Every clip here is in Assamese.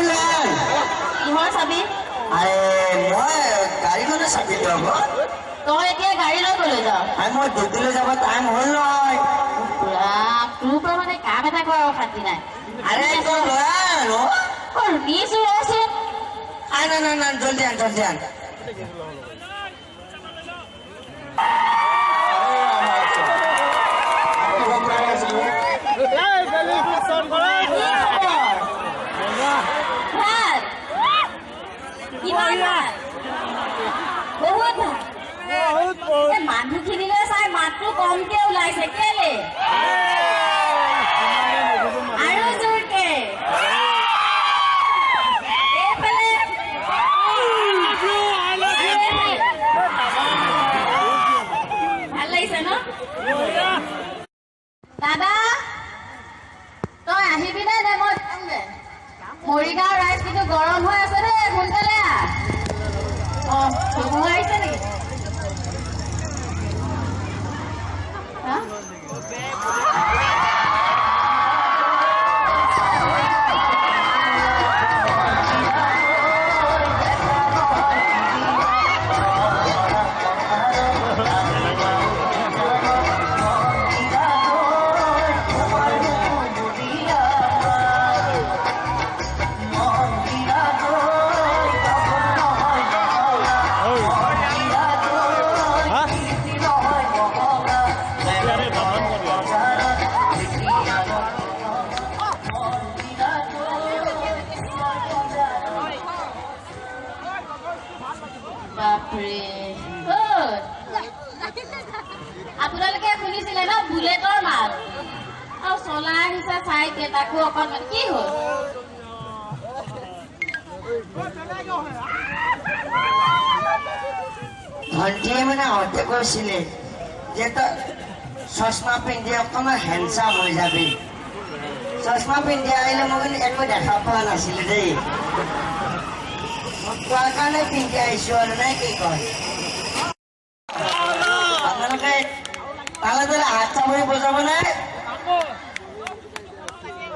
লৈ আন। কিহৰ চাবি? আৰে মই গাড়ীখনৰ চাবিটো আকৌ। তই এতিয়া গাড়ী লৈ ক'লৈ যাৱ? আৰে মই ডিউটিলৈ যাব টাইম হ'ল নহয়। ৰাম, তোৰ পৰা মানে কাম এটা কৰাৰ অশান্তি নাই। আৰে তই লৈ আন অ। অ, নিছো ৰচোন। আন আন আন আন, জলদি আন, জলদি আন। কি খবৰ? ভাল। কিমান ভাল? বহুত ভাল। এই মানুহখিনিলৈ চাই মাতটো কমকে ওলাইছে কেলে? আৰু জোৰকে। এইফালে আৰু এইফালে। ভাল লাগিছে ন? দাদা, তই আহিবি নে নে মই যামগে? মৰিগাঁও ৰাইজ কিন্তু গৰম হৈ আছে দেই, সোনকালে আহ। অ, ধুমুহা আহিছে নেকি? হা? বাপৰে, ক'ত? আপোনালোকে শুনিছিলে ন বুলেটৰ মাত? আৰু চলাই আহিছে চাইকেল, তাকো অকণমান। কি হ'ল? ভণ্টিয়ে মানে আহোঁতে কৈছিলে যে তই চশমা পিন্ধি অকণমান হেণ্ডচাম হৈ যাবি। চশমা পিন্ধি আহিলে মই কিন্তু একো দেখা পোৱা নাছিলো দেই। মই কোৱাৰ কাৰণে পিন্ধি আহিছো আৰু, নাই কি কয়? আপোনালোকে তালে তালে হাত চাপৰি বজাব নে?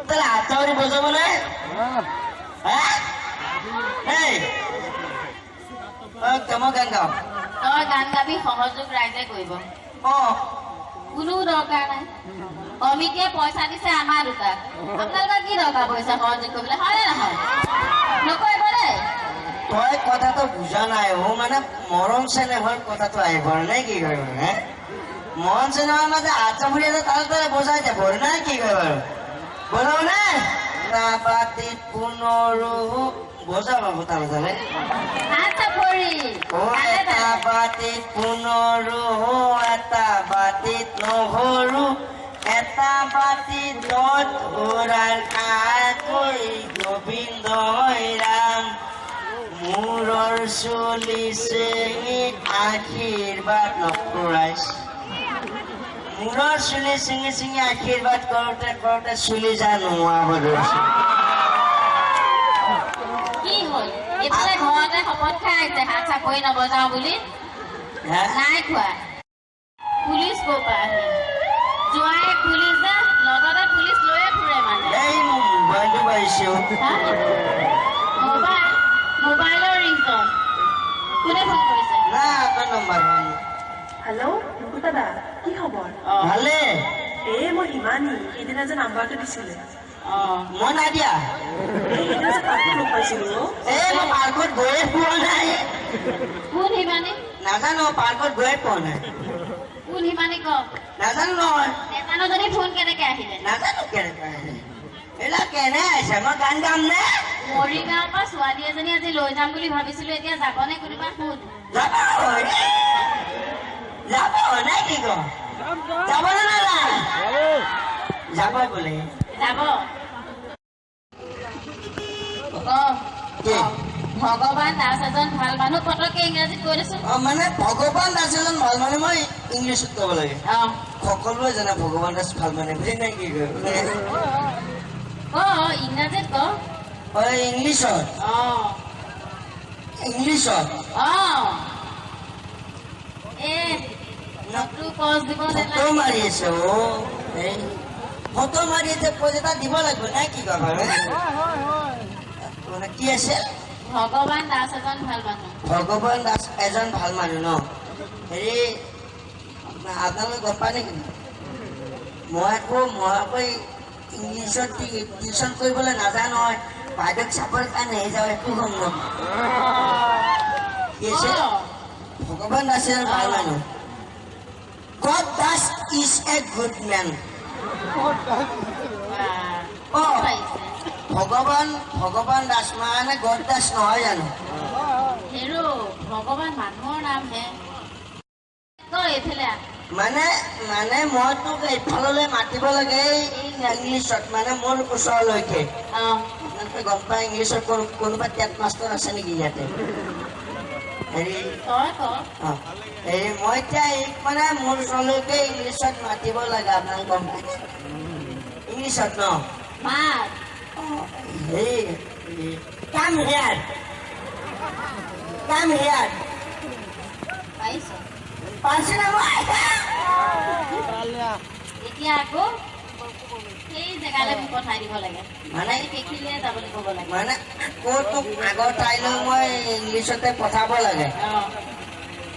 তালে হাত চাপৰি বজাব নে? হা? এই অ, মই গান গাওঁ। তই গান গাবি, সহযোগ ৰাইজে কৰিব। অ। কোনো দৰকাৰ নাই। কমিটিয়ে পইচা দিছে আমাৰ দুটাক, আপোনালোকৰ কি দৰকাৰ পইচা সহযোগ কৰিবলৈ, হয় নে নহয়? নকৰিব দেই। তই কথাটো বুজা নাই অ। মানে মৰম চেনেহৰ কথাটো আহিব নে কি কয় বাৰু, হে? মৰম চেনেহৰ মাজে হাত চাপৰি এটা তালে তালে বজাই যাব নাই কি কয় বাৰু? বজাব নে? এটা বাতিত পুনৰো বজাব আকৌ তালে তালে। হাত চাপৰি। অ, তালে এটা তালে। বাতিত পুনৰো, এটা বাতিত নহৰু, এটা বাতিত মথুৰাৰ কাকৈ গোবিন্দ ৰাম। মূৰৰ চুলি ছিঙি আশীৰ্বাদ নকৰাইছ, মূৰৰ চুলি ছিঙি ছিঙি আশীৰ্বাদ কৰোঁতে কৰোঁতে চুলি যা নোহোৱা হৈ ধৰিছে। কি হ'ল? এইফালে ঘৰতে শপত খাই আহিছে হাত চাপৰি নবজাও বুলি। হা? নাই খোৱা। পুলিচ ক'ৰ পৰা আহিল? জোঁৱাই পুলিচ যে, লগতে পুলিচ লৈয়ে ফুৰে মানে। এই মোৰ মোবাইলটো পাইছো। হা? মোবাইল? মোবাইলৰ ৰিংটন। কোনে ফোন কৰিছে? না, আপোনাৰ নম্বৰ। হেল্ল' ৰিংকু দাদা, কি খবৰ? অ। ভালে। এই মই হিমানী, সেইদিনা যে নাম্বাৰটো দিছিলে। অ। মই নাই দিয়া। এই সেইদিনা যে পাৰ্কত লগ পাইছিলো অ। এই মই পাৰ্কত গৈয়ে পোৱা নাই। কোন হিমানী? নাজানো, পাৰ্কত গৈয়ে পোৱা নাই। কোন হিমানী ক। নাজানো নহয়। নাজানো যদি ফোন কেনেকে আহিলে? নাজানো কেনেকৈ আহিলে। এইবিলাক কেনে আহিছে? মই গান গাম নে? মৰিগাঁৱৰ পৰা ছোৱালী এজনী আজি লৈ যাম বুলি ভাবিছিলো, এতিয়া যাবনে কোনোবা সোধ। যাব, যাব নে কি ক? যাব নে নাযায়? যাব বোলে। যাব ক। কি? ভগৱান দাস এজন ভাল মানুহ, পটককে ইংৰাজীত কৈ দেচোন। অ, মানে ভগৱান দাস এজন ভাল মানুহ, মই ইংলিছত ক'ব লাগে? অ। সকলোৱে জানে ভগৱান দাস ভাল মানুহ বুলি, নে কি কয়? ক, ইংৰাজীত ক। অ, ইংলিছত? অ। ইংলিছত? অ, এ নতু পজ দিব ফটো নালাগে। মাৰি আছে অ। এই ফটো মাৰি আছে, পজ এটা দিব লাগিব নাই কি কয় বাৰু? মানে কি আছিল? ভগৱান দাস এজন ভাল মানুহ। ভগৱান দাস এজন ভাল মানুহ ন? হেৰি, আপোনালোকে গম পায় নেকি? মই আকৌ ইংলিছত টিউচন কৰিবলৈ নাজানো নহয়, বাইদেউক চাবৰ কাৰণেহে যাওঁ, একো গম নাপাওঁ। কি আছিল? ভগৱান দাস এজন ভাল মানুহ। God Das is a good man. অ, ভগৱান দাস মানে গড দাস নহয় জানো? হেৰো, ভগৱান মানুহৰ নামহে। তই এইফালে আহ। মানে মানে মই তোক এইফাললৈ মাতিব লাগে ইংলিছত, মানে মোৰ ওচৰলৈকে। আপোনালোকে গম পাই ইংলিছত কোনোবা টেট মাষ্টৰ আছে নেকি ইয়াতে? হেৰি, তই ক। হেৰি, মই এতিয়া এইক মানে মোৰ ওচৰলৈকে ইংলিছত মাতিব লাগে, আপোনালোকে গম পায় ইংলিছত ন? মাত। হেৰি, কাম হিয়াৰ, কাম হিয়াৰ। পাৰিছ? পাইছো না মই? এতিয়া আকৌ সেই জেগালৈ মোক পঠাই দিব লাগে, মানে সেইখিনিয়ে যাবলৈ ক'ব লাগে। মানে আকৌ তোক আগৰ ঠাইলৈ মই ইংলিছতে পঠাব লাগে।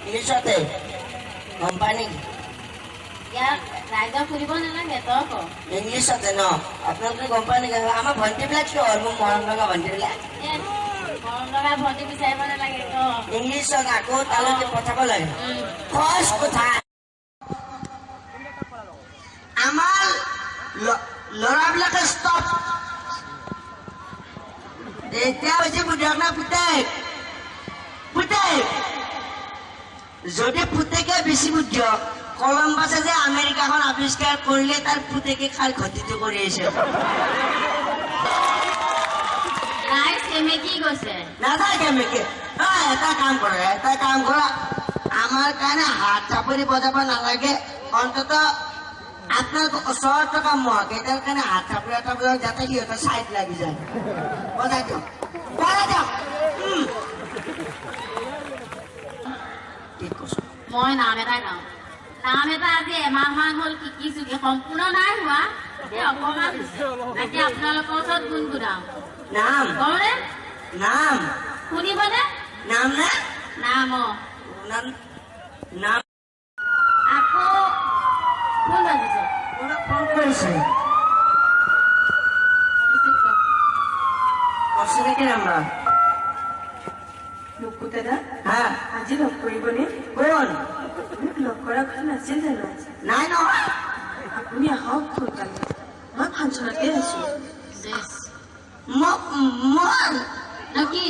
ইংলিছতে, গম পাই নেকি? ইয়াত ৰাইজক সুধিব নালাগে, তই ক। ইংলিছতে ন? আপোনালোকে গম পাই নেকি? আমাৰ ভণ্টিবিলাক কিয় হ'ল? মোৰ মৰম লগা ভণ্টিবিলাক। মৰম লগা ভণ্টি বিচাৰিব নালাগে, ক। ইংলিছত আকৌ তালৈকে পঠাব লাগে। ফাৰ্ষ্ট কথা, আমাৰ ল'ৰাবিলাকে ষ্টপ এতিয়া হৈছে বুধিয়ক না পুতেক? পুতেক। যদি পুতেকে বেছি বুদ্ধিয়ক, কলম্বাছে যে আমেৰিকাখন আৱিষ্কাৰ কৰিলে, তাৰ পুতেকে খাৰ ক্ষতিটো কৰি আহিছে। ৰাইজ কেমেকি গৈছে। নাযায় কেমেকে। এটা কাম কৰা, এটা কাম কৰা, আমাৰ কাৰণে হাত চাপৰি বজাব নালাগে, অন্তত আপোনালোকৰ ওচৰত থকা মহকেইটাৰ কাৰণে হাত চাপৰি এটা বজাওক, যাতে সিহঁতৰ চাইড লাগি যায়। বজাই দিয়ক, বজাই দিয়ক। মই নাম এটা গাওঁ। নাম এটা আজি এমাহমান হ'ল শিকিছো, সম্পূৰ্ণ নাই হোৱা, অকণমান হৈছে। তাকে আপোনালোকৰ ওচৰত গুণগুণাওঁ। নাম? কওঁনে? নাম শুনিবনে? নাম নে? নাম। অ, নাম। আকৌ ফোন বাজিছে। ফোন কৰিছে। অচিনাকি নাম্বাৰ। মুকু দাদা, হা, আজি লগ কৰিবনে? কোন? মোক লগ কৰা কথা নাছিল জানো? নাই নহয়। আপুনি আহক সোনকালে, মই ফাংচনতে আছো। কি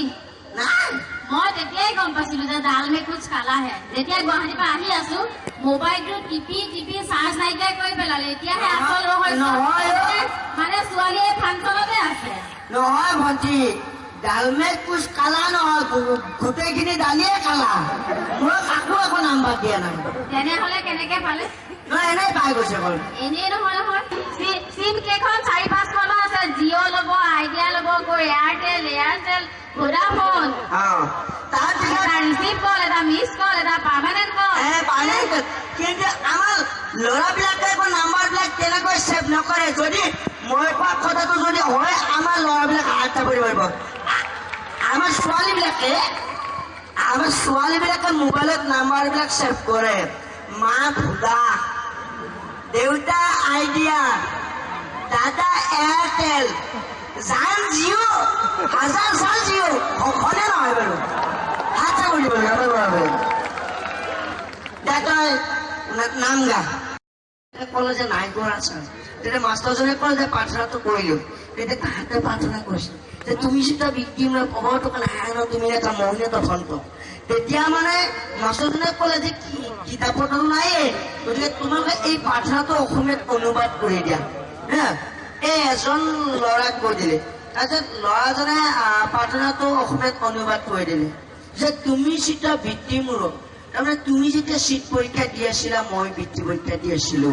নাই? মই তেতিয়াই গম পাইছিলো যে দাল মে কুছ কালা হে। যেতিয়া গুৱাহাটীৰ পৰা আহি আছো, মোবাইলটো টিপি টিপি চাৰ্জ নাইকিয়া কৰি পেলালে। এতিয়াহে আচল ৰহস্য। নহয়, মানে ছোৱালীয়ে ফাংচনতে আছে। নহয় ভণ্টি, দাল মে কুছ কালা নহয়, গোটেইখিনি দালিয়ে কালা। মই কাকো একো নাম্বাৰ দিয়া নাই। তেনেহলে কেনেকে পালে? নহয়, এনেই পাই গৈছে কল। এনেই নহয় নহয়, চিম কেইখন 4-5খন আছে। জিঅ' ল'ব, আইডিয়া ল'ব, গৈ এয়াৰটেল, এয়াৰচেল, ভোডাফোন। তাৰপিছত এটা ৰিচিভ কল, এটা মিছ কল, এটা পাৰ্মানেণ্ট কল। কিন্তু আমাৰ ল'ৰাবিলাকে একো নাম্বাৰবিলাক তেনেকৈ ছেভ নকৰে। যদি মই কোৱা কথাটো যদি হয়, আমাৰ ল'ৰাবিলাক হাত চাপৰি পাৰিব। আমাৰ ছোৱালীবিলাকে মোবাইলত নাম্বাৰবিলাক ছেভ কৰে। মা ভোডা, দেউতা আইডিয়া, দাদা এয়াৰটেল, জান জিঅ', হাজাৰ চাল জিঅ', সখনে নহয় বাৰু। হাত চাপৰি দিব লাগে। তই নাম গা। ক'লে যে নাই কৰা ছাৰ। তেতিয়া মাষ্টৰজনে ক'লে যে প্ৰাৰ্থনাটো কৰিলো। তেতিয়া তাহাঁতে প্ৰাৰ্থনা কৰিছে যে তুমি যেতিয়া বৃত্তি মই ক'বটো নাই, তুমি এটা মৌন ভন্ত। তেতিয়া মানে মাষ্টৰজনে ক'লে যে কিতাপতো নাইয়ে, গতিকে তোমালোকে এই প্ৰাৰ্থনাটো অসমীয়াত অনুবাদ কৰি দিয়া। হা, এই এজন ল'ৰাক কৈ দিলে। তাৰপিছত ল'ৰাজনে প্ৰাৰ্থনাটো অসমীয়াত অনুবাদ কৰি দিলে যে তুমি যেতিয়া বৃত্তিমূলক, তাৰমানে তুমি যেতিয়া চিট পৰীক্ষা দি আছিলা, মই বৃত্তি পৰীক্ষা দি আছিলো।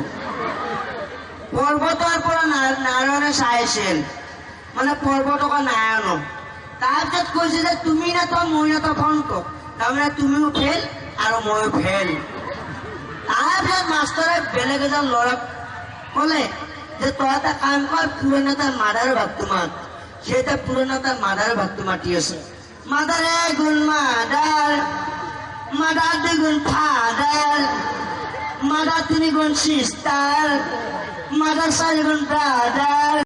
পৰ্বতৰ পৰা নাৰায়ণে চাই আছিল, মানে পৰ্বতক নাৰায়ণ। তাৰপিছত কৈছে যে তুমি নাথ মই নাথ ফন্ত, তাৰমানে তুমিও ফেইল আৰু ময়ো ফেইল। তাৰপিছত মাষ্টৰে বেলেগ এজন ল'ৰাক ক'লে যে তই এটা কাম কৰ, পুৰণা এটা মাদাৰ ভাগ তোমাক সেই এটা পুৰণা তাৰ মাদাৰৰ ভাগটো মাতি আছে। মাদাৰ এক গুণ মাদাৰ, মাদাৰ দুই গুণ ফাদাৰ, মাদাৰ তিনি গুণ চিষ্টাৰ, মাদাৰ চাৰি গুণ ব্ৰাদাৰ।